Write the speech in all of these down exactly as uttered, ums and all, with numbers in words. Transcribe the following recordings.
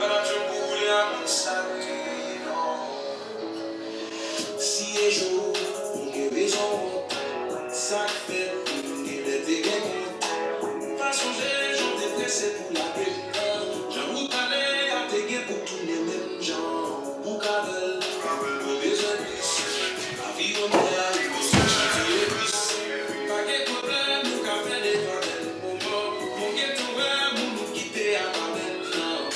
Patatyonm pou woule a moun sa wi non. Si e jou ou gen rezon wont, sa k fèt ou gen lè te gen kont. M pa sonje jan w te prese pou lage m nan. Jan wout ale a te gen pou tounen menm jan. Pou ka bèl, mwen bezwen plis. Lavi yon bèl, mwen bezwen chante plis. Pa gen pwoblèm, nou ka fè de pa bèl moman. Mwen gentan wè moun ou kite a pa menm nan.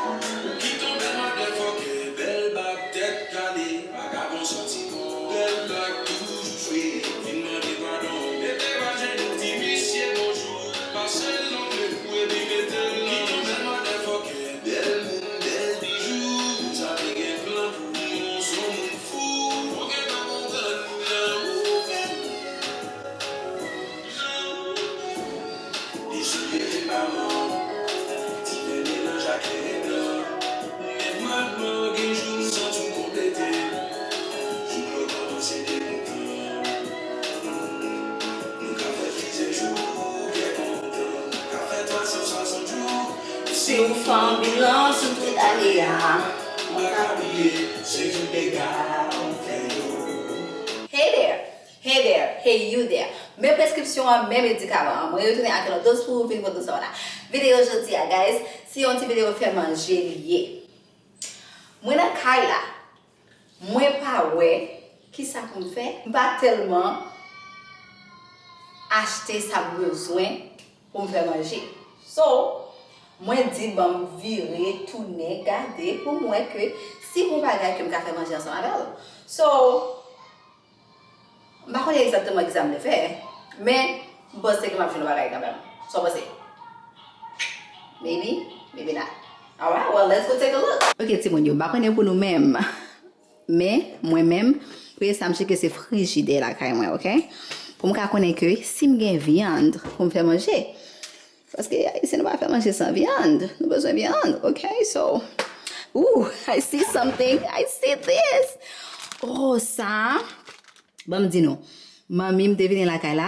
Ou kite yon bèl motherfucker, bèl bag tèt kale, vagabon santiman, bèl bag toujou fre, vin mande padon, mete pa jenou, di misye bonjou, pase l nan men pou epi mete l nan. Ou kite yon bèl motherfucker, bèl moun, bèl bijou, moun sa te gen plan pou ou, se yon moun fou, ou gentan konprann, ou fè Dezole pa mò, ti fè melanj ak kleren blan. Mèt mad mò, gen jou m santi w konplete. Jou lòt avanse de kontan. Nou ka fè plizyè jou, kè kontan. Nou ka fè twa san swasant jou. Si w fè yon bilan sou tout ane a, mwen ka bliye, se tout dega ou fè yo. Hey there! Hey there, hey you there. Men preskripsyon an, men medikaman an. Mwen retounen ak yon lòt dòz pou ou vin pran dòz sa w la. Videyo jodi a, guys, se yon ti videyo fè manje li ye. Mwen nan kay la, mwen pa wè kisa pou m fè. M pa tèlman achte sa m bezwen pou m fè manje. So, mwen di ban m vire, tounen, gade pou m wè ke si gon bagay ke m ka fè manje ansanm avè l. So, M pa konnen egzakteman kisa m vle fè, men m panse ke m ap jwenn yon bagay kanmenm. Sa w panse? Maybe, maybe not. Alright, well, let's go take a look. Ok, timoun yo, m pa konnen pou nou menm, men mwen menm, premye sa m tcheke se frijidè lakay mwen, ok? Pou m ka konnen ke si m gen vyann pou m fè manje. Paske Ayisyen nou pa fè manje san vyann. Nou bezwen vyann, ok? So, ooh, I see something. I see this. Oh, sa. Ban m di nou. Manmi m te vini lakay la.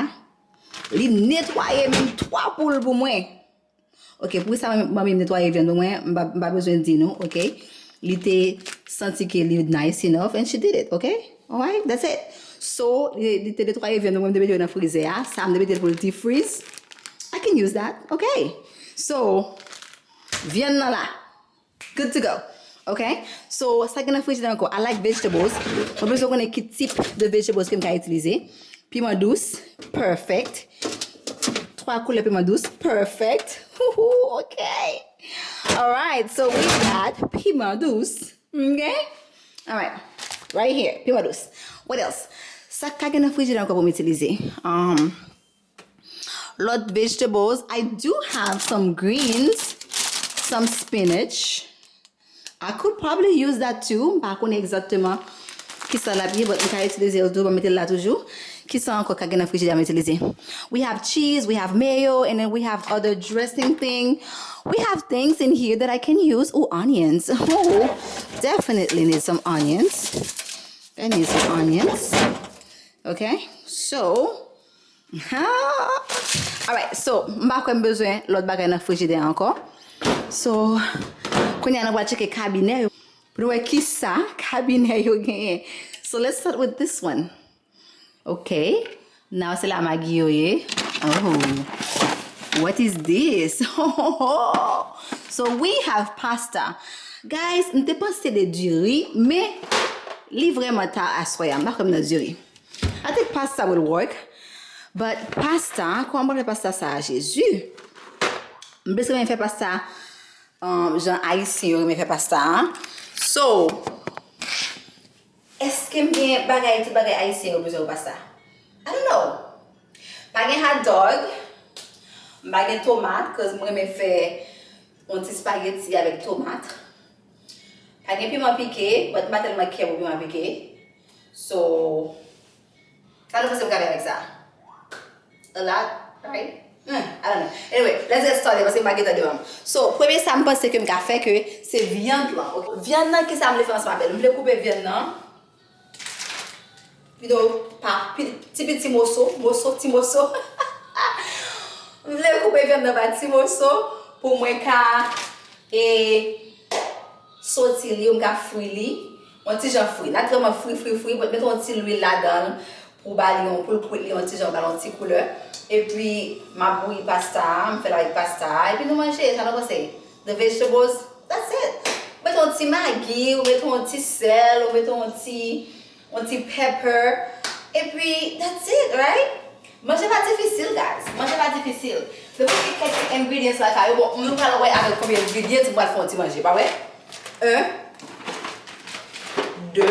Li netwaye menm twa poul pou mwen. Ok, poukisa manmi m netwaye vyann pou mwen, m pa, m pa bezwen di nou, ok? Li te santi ke li nice enough and she did it, ok? Alright, that's it. So, li, li te netwaye vyann pou mwen, m te mete yo nan frizè a. Sa, m te mete l pou l deep freeze. I can use that, ok? So, vyann nan la. Good to go. Ok? So, sa gen nan frijidè ankò? I like vegetables. Mwen bezwen konnen ki tip de vegetables ke m ka itilize. Piman dous, perfect. Twa koulè piman dous, perfect. Woohoo, ok. Alright, so we got piman dous. Ok? Alright. Right here, piman dous. What else? Sa ka gen nan frijidè ankò pou m itilize? Um, Lòt vegetables, I do have some greens, some spinach. I could probably use that too. M pa konnen egzakteman kisa l ap ye, but m ka itilize l tou, m mete l la toujou. Kisa ankò ka gen nan frijidè a m itilize? We have cheese, we have mayo, and then we have other dressing thing. We have things in here that I can use. Ooh, onions. Oh, definitely need some onions. I need some onions. Okay, so, alright, so, m pa kwè m bezwen lòt bagay nan frijidè a ankò. So, kounye a nou pral tcheke kabinè yo. Pou nou wè kisa kabinè yo genyen. So, let's start with this one. Ok. Now, se la magi yo ye. Oh. What is this? So, we have pasta. Guys, m te panse de diri, men li vrèman ta aswè a. M pa kwè m nan diri. I think pasta will work. But pasta, kòman mwen fè pasta sa a, Jezi? M plis renmen fè pasta, um, jan Ayisyen yo renmen fè pasta a. So, èske m gen bagay, tout bagay Ayisyen yo bezwen pou pasta? I don't know. Pa gen hot dog. M pa gen tomat, 'cause m renmen fè yon ti spaghetti avèk tomat. Pa gen piman pike, but m pa tèlman care pou piman pike. So, sa nou panse m ka fè avèk sa? A lot, right? Hmm, I don't know. Anyway, let's get started, paske m pa gentan devan m. So, premye sa m panse ke m ka fè ke se vyann lan, ok? Vyann nan, kisa m vle fè ansanm avè l? M vle koupe vyann nan. You know, pa pi-, ti piti moso, moso, ti moso. M vle koupe vyann nan pa ti moso pou mwen ka e soti li, ou m ka fri li. Yon ti jan fri. Not vrèman fri, fri, fri, but mete yon ti lwil ladan l pou ba li yon, pou l kwit li yon ti jan, ba l yon ti koulè. Epi, m ap bouyi pasta a, m fè l avèk pasta a. Epi nou manje, sa nou panse? The vegetables, that's it. Ou mete yon ti magi, ou mete yon ti sèl, ou mete yon ti, yon ti pepper. Epi, that's it, right? Manje pa difisil, guys. Manje pa difisil. Depi w gen kèk ti ingredients lakay ou, bon, nou pral wè avèk konbyen ingredients m pral fè yon ti manje, pa vre? Un, de,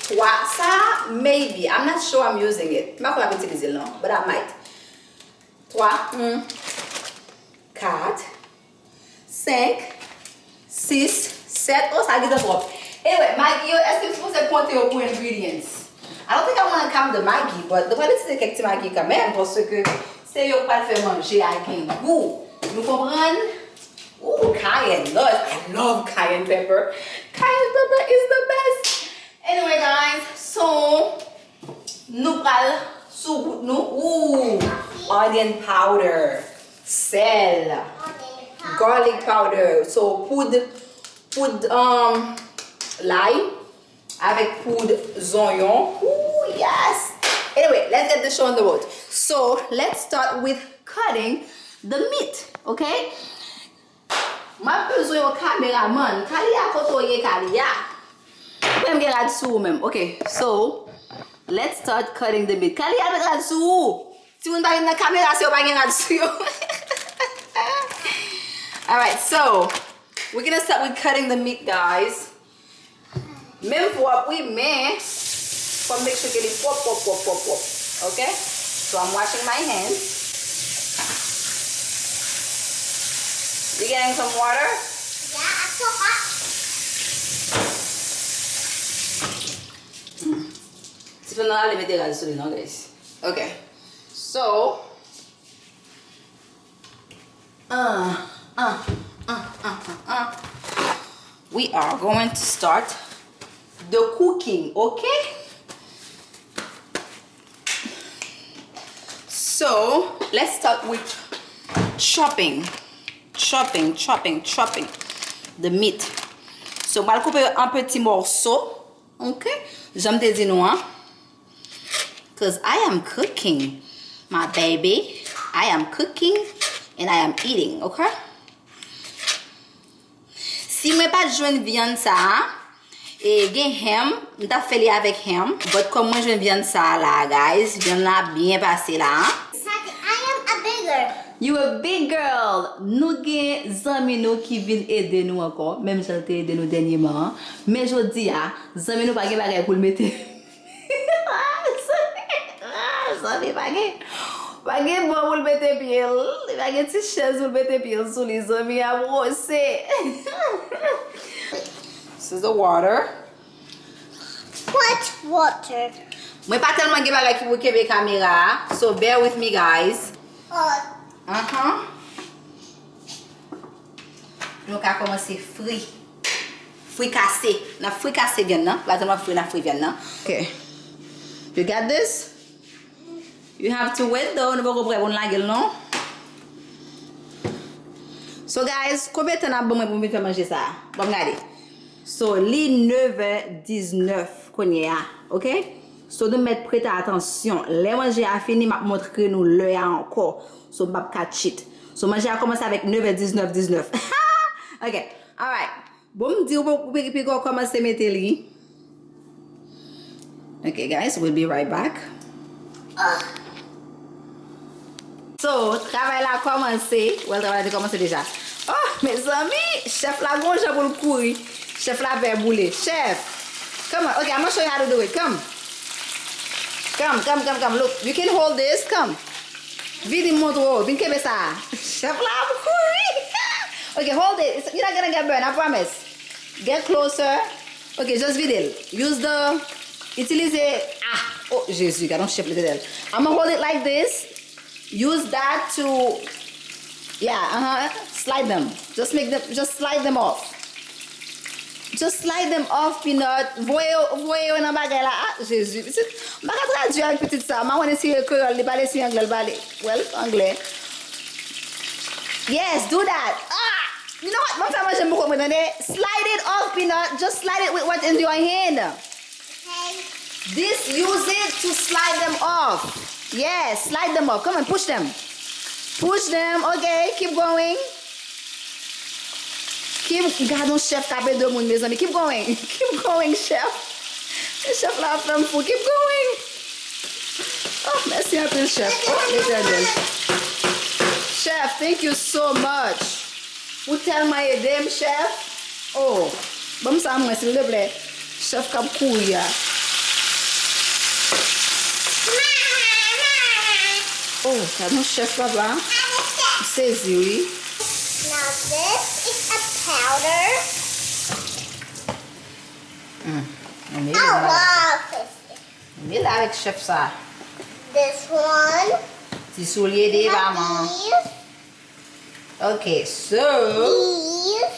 twa. Sa a, maybe. I'm not sure I'm using it. M pa kwè m ap itilize l, non. But I might. Twa, hmm, kat, senk, sis, sèt. Oh, sa gentan twòp. Anyway, magi yo, èske m sipoze konte yo pou ingredients? I don't think I wanna count the magi, but nou pral itilize kèk ti magi kanmenm, paske se yo k pral fè manje a gen gou. Nou konprann? Ooh, cayenne. Lord, I love cayenne pepper. Cayenne pepper is the best. Anyway, guys, so, nou pral sou gout nou. Ooh, onion powder, sèl, garlic powder. So, poud, poud, um, lay avèk poud zonyon. Ooh, yes. Anyway, let's get the show on the road. So, let's start with cutting the meat, okay? M ap bezwen yon kameramann. Kaliya, kote w ye, Kaliya? Ou menm gen rad sou ou menm. Ok, so, let's start cutting the meat. Kaliya, met rad sou ou. Timoun pa vin nan kamera si yo pa gen rad sou yo. Alright, so, we're gonna start with cutting the meat, guys. Menm pwòp wi, men fò m make sure ke li pwòp, pwòp, pwòp, pwòp, pwòp. Ok? So I'm washing my hands. You getting some water? Yeah, I'm so hot. Ti fanm nan ale mete rad sou li non, guys. Ok. So, Uh, uh, uh, uh, uh, uh. We are going to start the cooking, okay? So, let's start with chopping. Chopping, chopping, chopping the meat. So, m pral koupe yo an peti mòso. Ok? Jan m te di nou an. 'Cause I am cooking, my baby. I am cooking and I am eating, ok? Si mwen pa t jwenn vyann sa a, e gen ham, m t ap fè li avèk ham. But kòm mwen jwenn vyann sa a la, guys, vyann la ap byen pase la. Saki, I am a big girl. You a big girl. Nou gen zanmi nou ki vin ede nou ankò, menm jan l te ede nou dènyèman an. Men jodi a, zanmi nou pa gen bagay pou l mete. Zanmi pa gen, pa gen ban pou l mete pye l. Li pa gen ti chèz pou l mete pye l sou li. Zanmi ap wose. This is the water. What water? Mwen pa tèlman gen bagay ki pou kenbe kamera a, so bear with me, guys. Oh. Uh-huh. Nou ka kòmanse fri. Frikase. N ap frikase vyann nan. Pa tèlman fri, n ap fri vyann nan. Ok. You got this? You have to wait though. Nou poko prè pou n lage l non. So guys, konbyen tan n ap ban mwen pou m vin fè manje sa a? Ban m gade. So, li nevè diznèf kounye a, ok? So, nou mèt prete atansyon. Lè manje a fini, m ap montre nou lè a ankò. So, m p ap ka cheat. So, manje a kòmanse avèk nevè diznèf diznèf. Ok, alright. Bon, m di w pou, pou, pou kòmanse mete li. Ok, guys, we'll be right back. So, travay la kòmanse. Well, travay la te kòmanse deja. Oh, mezanmi, chèf la gon jan pou l kouri. Chèf la pè boule. Chèf! Come on. Ok, I'm gonna show you how to do it. Come. Come, come, come, come. Look, you can hold this. Come. Vin, m montre w. Vin kenbe sa. Chèf la ap kouri. Ok, hold it. It's, you're not gonna get burned, I promise. Get closer. Ok, just vide l. Use the, itilize, ah, oh, Jezi, gade yon chèf Letènèl. I'm gonna hold it like this. Use that to, yeah, uh-huh, slide them. Just make them, just slide them off. Just slide them off, Peanut. Voye yo, voye yo nan bagay la. Ah, Jezi. Pitit, m pa ka tradui avèk pitit sa. M pa konnen si e kreyòl li pale, si anglè l pale. Well, anglè. Yes, do that. Ah! You know what? Mwen fè manje m poko mwen, tande. Slide it off, Peanut. Just slide it with what's in your hand. This, use it to slide them off. Yes, slide them off. Come on, push them. Push them. Okay, keep going. Keep, gad yon chèf k ap ede moun, mezanmi. Keep going. Keep going, chèf. Chèf la ap fè m fou. Keep going. Oh, mèsi anpil, chèf. Oh, Letènèl. Chèf, thank you so much. Ou tèlman ede m, chèf. Oh, ban m sa mwen, silteplè. Chèf k ap kouri a. Oh, gad yon chèf, papa. M sezi, wi. Now this is a powder. Hmm. Ann mele l avèk chèf sa. This one. Ti soulye devaman. These. Okay, so. These.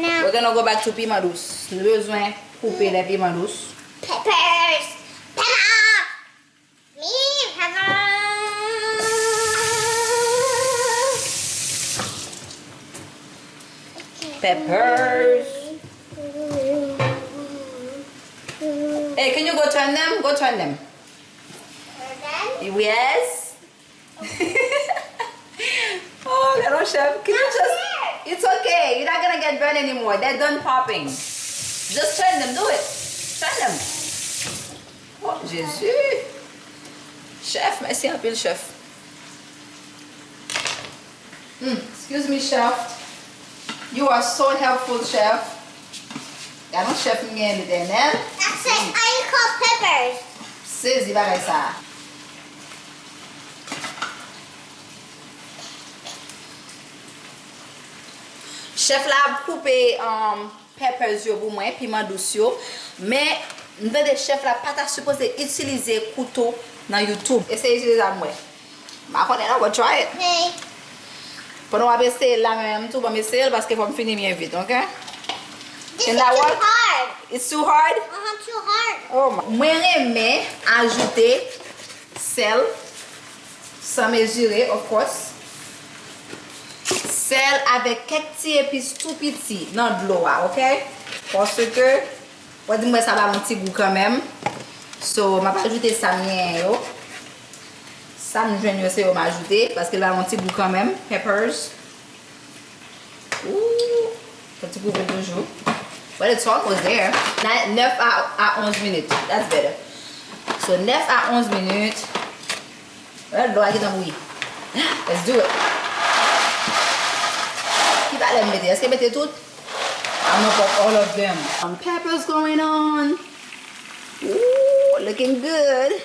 Now. We're gonna go back to piman dous. Nou bezwen koupe lè piman dous. Peppers. Peppers. Me, peppers. Peppers. Hey, can you go turn them? Go turn them. Turn them? Yes. Oh, gad yon chèf. Can you just, it's okay. You're not gonna get burned anymore. They're done popping. Just turn them. Do it. Turn them. Oh, Jezi. Chèf, mèsi anpil, chèf. Hmm, excuse me, chèf. You are so helpful, chèf. Gad yon chèf m gen, Letènèl. That's it. I call peppers. Sezi bagay sa. Chèf la ap koupe, um, peppers yo pou mwen, piman dous yo. Men, m tande chèf la pa ta sipoze itilize kouto nan YouTube. Eseye itilize a pou mwen. M pa konnen non, but try it. Hey. Pandan w ap eseye l la menm tou, ban m eseye l paske fò m fini byen vit, ok? This is too hard. It's too hard? Uh-huh, too hard. Oh my. Mwen renmen ajoute sèl, san mezire, of course. Sèl avèk kèk ti epis tou piti nan dlo a, ok? Paske, w di m wè sa ba m yon ti gou kanmenm. So, m ap ajoute sa m genyen yo. Sa m jwenn yo, se yo m ajoute, paske l ba m yon ti gou kanmenm. Peppers. Ooh, fè ti kouvri toujou. Well, it's almost there. Nèf a onz minit. That's better. So, nèf a onz minit. Well, dlo a gentan bouyi. Let's do it. Ki valè m mete? Èske mete tout? I'm gonna put all of them. Some peppers going on. Ooh, looking good.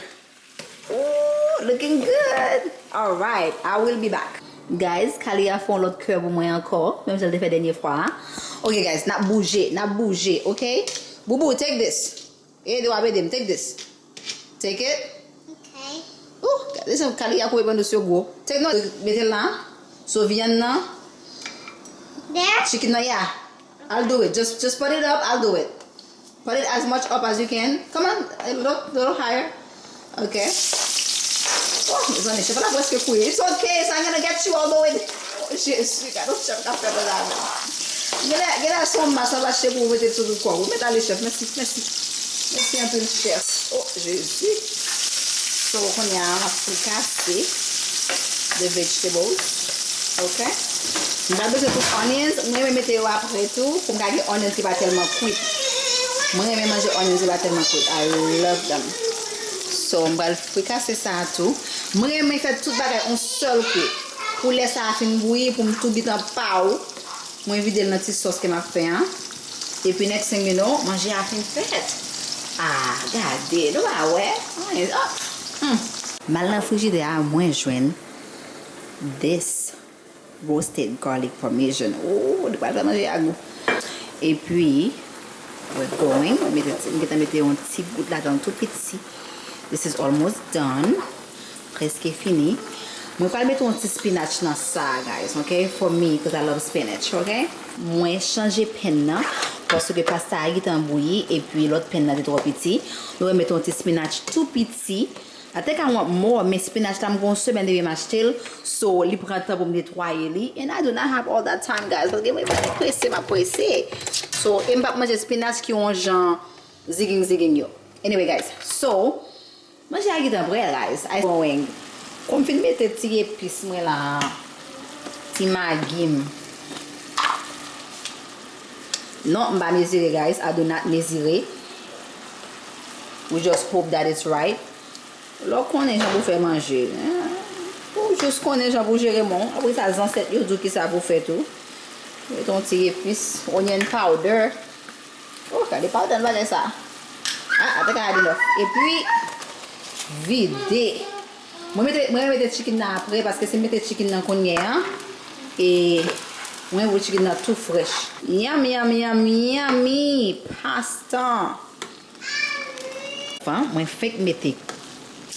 Ooh, looking good. All right, I will be back. Guys, Kalia fè yon lòt kè pou mwen ankò, menm jan l te fè dènye fwa a. Ok, guys, n ap bouje, n ap bouje, ok? Boubou, take this. Ede w ap ede m, take this. Take it. Ok. Ooh, gade jan Kalia koupe piman dous yo gwo. Take, non, mete l la. So, vyann nan. There? Chicken nan, yeah. I'll do it. Just, just put it up, I'll do it. Put it as much up as you can. Come on, a little, little higher. Ok. Oh, mezanmi, chèf la prèske kouri. It's ok, it's not gonna get you all the way. Oh, Jezi, gade yon chèf k ap fè bagay avè m. Genlè, genlè se yon mas w ap achte pou w mete sou tout kò w. Ou mèt ale, chèf. Mèsi, mèsi. Mèsi anpil, chèf. Oh, Jezi. So, kounye a, m ap frikase the vegetables. Ok? M pa bezwen tout onions. Mwen renmen mete yo apre tou pou m ka gen onions ki pa tèlman kwit. Mwen renmen manje onions ki pa tèlman kwit. I love them. So, m pral frikase sa a tou. Mwen renmen fè tout bagay yon sèl kou. Pou lè sa a fin bouyi, pou m tou gentan pow. Mwen vide l nan ti sòs ke m ap fè an. Epi next thing you know, manje a fin fèt. Ah, gade, nou pa wè? Anyen, oh, hmm. M al nan frijidè a, mwen jwenn this roasted garlic parmesan. Oh, nou pral fè manje a gou. Epi, we're going. Mete ti, m gentan mete yon ti gout ladan l tou piti. This is almost done. Prèske fini. Mwen pral mete yon ti spinach nan sa, guys, ok? For me, 'cause I love spinach, ok? Mwen chanje pan nan, paske pasta a gentan bouyi, epi lòt pan nan te twò piti. Nou mete yon ti spinach tou piti. I think I want more, men spinach la m gen yon semèn depi m achte l, so li pran tan pou m netwaye li. And I do not have all that time, guys, paske mwen prese, m ap prese. So, e m p ap manje spinach ki yon jan ziging ziging yo. Anyway, guys, so, manje a gentan prè, guys. Ay, bon, weng. Kon m fin mete ti epis mwen la, ti magi m. Non, m pa mezire, guys. I do not mezire. We just hope that it's right. Lè w konnen jan pou fè manje, eh, ou jis konnen jan pou jere men w. Apre sa, zansèt yo di w kisa pou fè tou. Mete yon ti epis, onion powder. Oh, gade powder nan bagay sa. Ah, I think I had enough. Epi, vide. Mwen mete, mwen mete chicken nan apre, paske si m mete chicken nan kounye a, e mwen vle chicken nan tou frèch. Yum, yum, yum, yummy pasta. Anfen, mwen fenk mete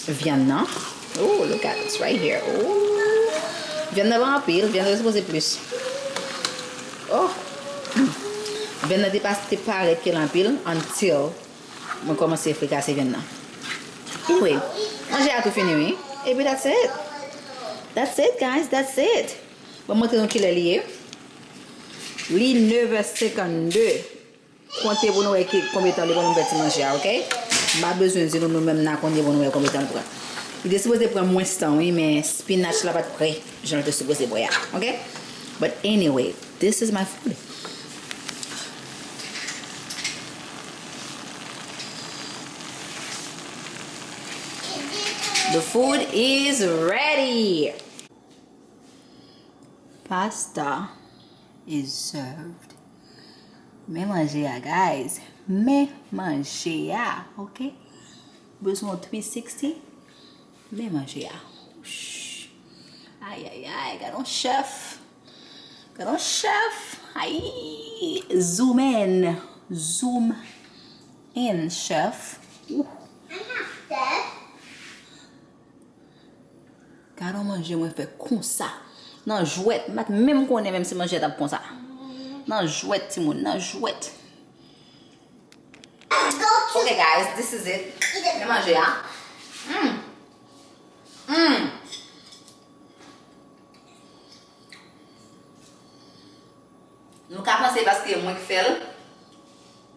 vyann nan. Oh, look at this right here. Oh. Vyann nan pa anpil, vyann nan sipoze plis. Oh. Mm. Vyann nan te pa, te parèt ke l anpil until mwen kòmanse frikase vyann nan. Anyway, manje a tou fini, wi. Epi that's it. That's it, guys. That's it. Bon, mwen montre nou kilè li ye. Li nèf è senkannde. Konte pou nou wè ki, konbyen tan li pran pou nou fè ti manje a, ok? M pa bezwen di nou, nou menm nan konte pou nou wè konbyen tan li pran. Li te sipoze pran mwens tan, wi, men spinach la pa t prè jan l te sipoze prè a, ok? But anyway, this is my food. The food is ready. Pasta is served. Men manje a, guys. Men manje a, ok? Bezwen yon three sixty. Men manje a. Shh. Ay, ay, ay, gad yon chèf. Gad yon chèf. Ay, zoom in. Zoom in, chèf. Ouh. Gad yon manje mwen fè konsa. Nan jwèt. M pa t menm konnen menm si manje a t ap konsa. Nan jwèt, timoun, nan jwèt. Ok, guys, this is it. Men manje a. Mm. Mm. Nou ka panse paske mwen k fè l,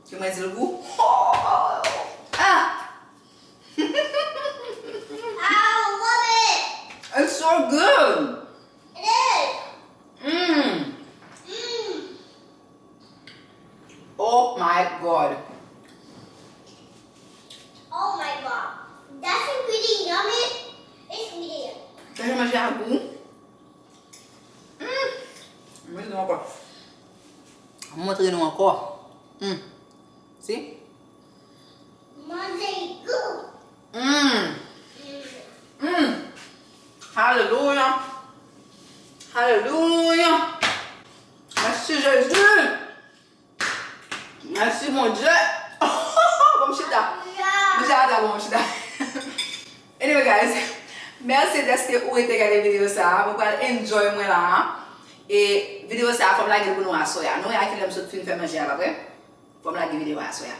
ke mwen di l gou. Oh! Ah! I love it. It's so good. It is. Mm. Mm. Oh my God. Oh my God. That's really yummy. It's really yummy. Tande manje a gou. Mm. Mwen di nou ankò. Mwen montre nou ankò. Mm. Si? Manje gou. Mm. Mm. Alelouya. Alelouya. Mèsi Jezi. Mèsi Bondye. Bon, m chita. Manje a ta bon, m chita. Anyway, guys, mèsi dèske ou rete gade videyo sa a. Mwen pral enjoy mwen la a. E videyo sa a, fò m lage l pou nou aswè a. Nou wè a kilè m sot fin fè manje a, pa vre? Fò m lage videyo a aswè a.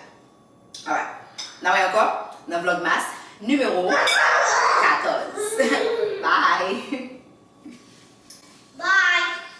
Alright. N a wè ankò nan Vlogmas nimewo katòz. Bye!